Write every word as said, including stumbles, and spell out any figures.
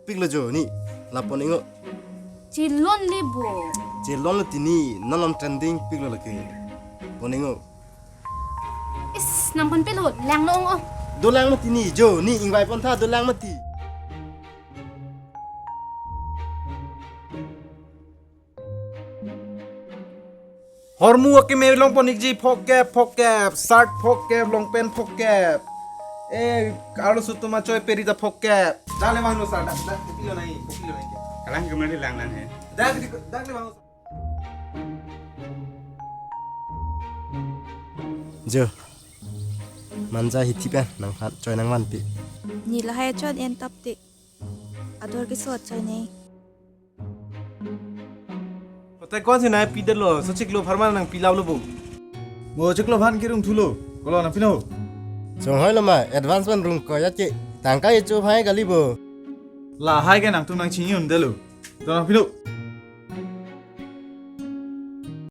Piklo jo ni, la pon-ik-o. Chelonle bo. Chelonle ti ni, non alam trending piklo lake. Pon-ik-o. Is, nang ponpelo, lang nong o. Dolang mati ni, jo, ni ingvai pon tha, dolang mati. Hormu akeme long pon-ikji, phokep, phokep, shirt phokep, long pant phokep. Eh, arloso atum achoi peri ta phokep. Dak le vanglo sir, dak, dak, kopilo nai, kopilo nai. Kalang kemari lang lang he. Dak, dak, dak le vanglo. Jo. Manja hithi pen nangphan choi nangvanpi. Ne lahai chot en tap te. Ador keso choi ne. Hote konsi nangpidetlo, so chiklo apharman nangpi laplo bo. Mo chiklo aphan kerung thulo, kolo nangpino. Chonghoi lo ma, advance pen rung ko ya che. Tangka ye cho phai kali bo. Lahai ke nangtum nangchini un detlo. To nangpino.